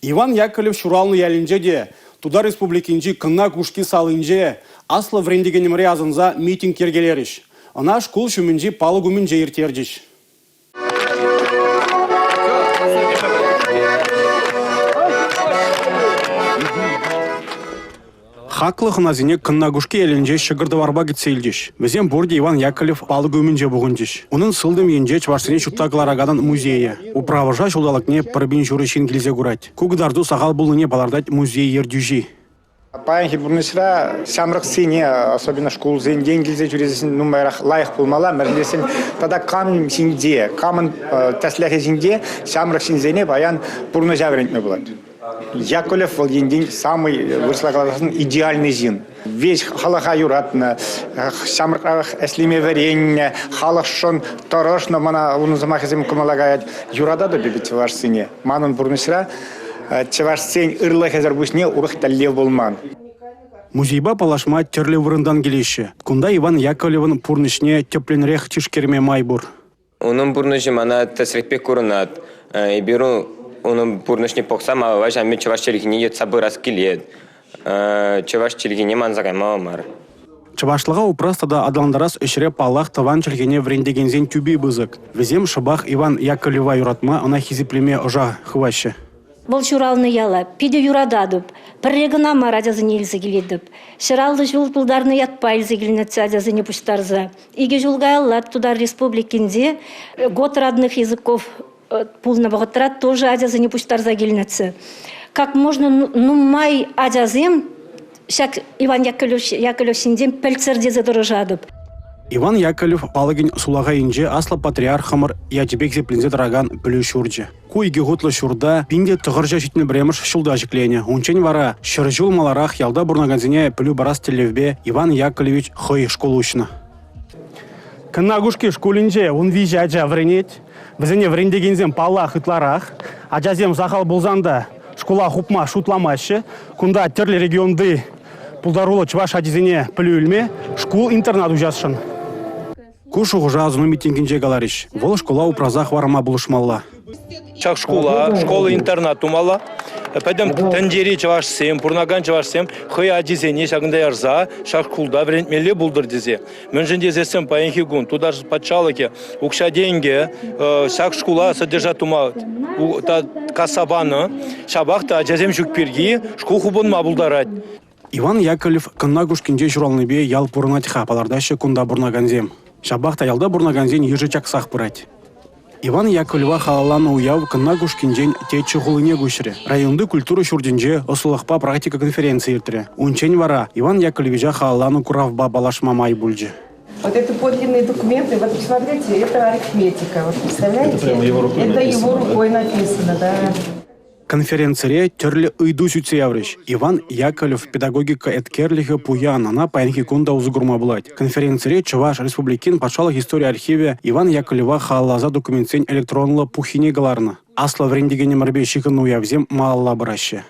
Иван Яковлев ҫуралнӑ ялӗнче те, Тутар Республикинчи Кӑнна Кушки салинче, аслӑ вӗрентекенӗмӗре асӑнса митинг йӗркелерӗҫ. Ӑна шкул ҫумӗнчи палӑк умӗнче ирттерчӗҫ. Хаклӑ хӑнасене Кӑнна Кушки ялӗнче ҫӑкӑр-тӑварпа кӗтсе илчӗҫ. Вӗсем пурте Иван Яковлев палӑкӗ умӗнче пухӑнчӗҫ. Унӑн сылтӑм енче чӑвашсене ҫутта кӑлараканӑн музейӗ. Управӑша ҫулталӑкне 1000 ҫурӑ ҫын килсе курать. Ку кӑтарту сахал пулнине палӑртать музей ертӳҫи. Паянхи пурнӑҫра ҫамрӑксене, особенно шкулсенчен килсе ҫӳресен нумайрах лайӑх пулмалла, мӗншӗн тесен тата кам ҫинче, камӑн тӗслӗхӗ ҫинче ҫамрӑк ҫынсене паян пурнӑҫа вӗрентме пулать. Яковлев вӑл енчен самый, вырӑсла каласан, идеальный ҫын. Весь халӑха юратнӑ, ҫамрӑкрах ӗҫлеме вӗреннӗ, халӑхшӑн тӑрӑшнӑ мана унӑн сӑмахӗсем кӑмӑла каять. Юрататӑп эпӗ чӑвашсене. Манӑн пурнӑҫра чӑвашсен ырлӑхӗсӗр пуҫне урӑх тӗллев пулман. Музейпа паллашма тӗрлӗ вырӑнтан килеҫҫӗ. Кунта Иван Яковлевӑн пурнӑҫне тӗплӗнрех тишкерме май пур. Унӑн пурнӑҫӗ мана тӗслӗх пек курӑнать. Эпир унӑн пурнӑҫне пӑхса малалла ҫав чӑваш чӗлхине йӑтса пырас килет. Чӑваш чӗлхине манса каймалла мар. Чӑвашлӑха упрас тата аталантарас ӗҫре паллах тӑван чӗлхене вӗрентекенсен тӳпи пысӑк. Вӗсем шӑпах Иван Яковлева юратма, ӑна хисеплеме ӑша хываҫҫӗ. Вӑл ҫуралнӑ яла питӗ юрататӑп. Пӗрре кӑна мар ачасене илсе килетӗп. 150 ҫул тултарнӑ ятпа илсе килнӗччӗ ачасене пуҫтарса. Икӗ ҫул каялла Тутар Республикинче год родных языков пулнӑ вӑхӑтра тоже ачасене пуҫтарса килнӗччӗ. Как можно нумай ачасем ҫак Иван Яковлев ҫинчен пӗлччӗр тесе тӑрӑшатӑп. Иван Яковлев палӑкӗн сулахайӗнче аслӑ патриархӑмӑр ячӗпе хисепленсе тӑракан пӗлӳ ҫурчӗ. Ку икӗ хутлӑ ҫурта 1971 ҫулта ҫӗкленӗ. Унччен вара 100 ҫул маларах ялта пурӑнакансене пӗлӳ парас тӗллевпе Иван Яковлевич хӑй шкул уҫнӑ. Кӑнна Кушки шкулӗнче 13 ача вӗренет. Вӗсене вӗрентекенсем паллах ытларах. Ачасем сахал пулсан та шкула хупма шутламаҫҫӗ. Кунта тӗрлӗ регионти пултаруллӑ чӑваш ачисене пӗлӳ илме шкул-интернат уҫасшӑн. Ку шухӑша асӑну митингӗнче каларӗҫ. Вӑл шкула упраса хӑварма пулӑшмалла. Ҫак шкула школа-интернат тумалла. Пӗтӗм тӗнчери чӑвашсем, пурӑнакан чӑвашсем хӑй ачисене ҫакӑнта ярса ҫак шкулта вӗрентмелле пултӑр тесе. Мӗншӗн тесессӗн паянхи кун Тутар патшалӑхӗ укҫа-тенкӗ ҫак шкула содержать тума касса панӑ. Ҫапах та ачасем ҫук пирки шкул хупӑнма пултарать. Иван Яковлев Кӑнна Кушкинче ҫуралнипе ял пурӑнать-ха, палӑртаҫҫӗ кунта пурӑнакансем. Ҫапах та ялта пурӑнакансен йышӗ чаксах пырать. Иван Яковлева халалланӑ уяв Кӑнна Кушкинчен Теччӗ хулине куҫрӗ. Районти культура ҫуртӗнче ӑслӑлӑхпа практика конференцийӗ иртрӗ. Унччен вара Иван Яковлевича халалланӑ куравпа паллашма май пулчӗ. Вот это подлинные документы. Вот посмотрите, это арифметика. Вот представляете? Это прямо его рукой Это его рукой написано, да. Конференцире тӗрлӗ ыйту сӳтсе яврӗҫ. Иван Яковлев педагогика еткерлӗхӗ пуян, ӑна паянхи кун та усӑ курма пулать. Конференцире Чӑваш Республикин патшалӑх истори архивӗ Иван Яковлева халалласа документсен электронлӑ пуххине кӑларнӑ. Аслӑ вӗрентекенӗмӗрпе ҫыхӑннӑ уявсем малалла пыраҫҫӗ.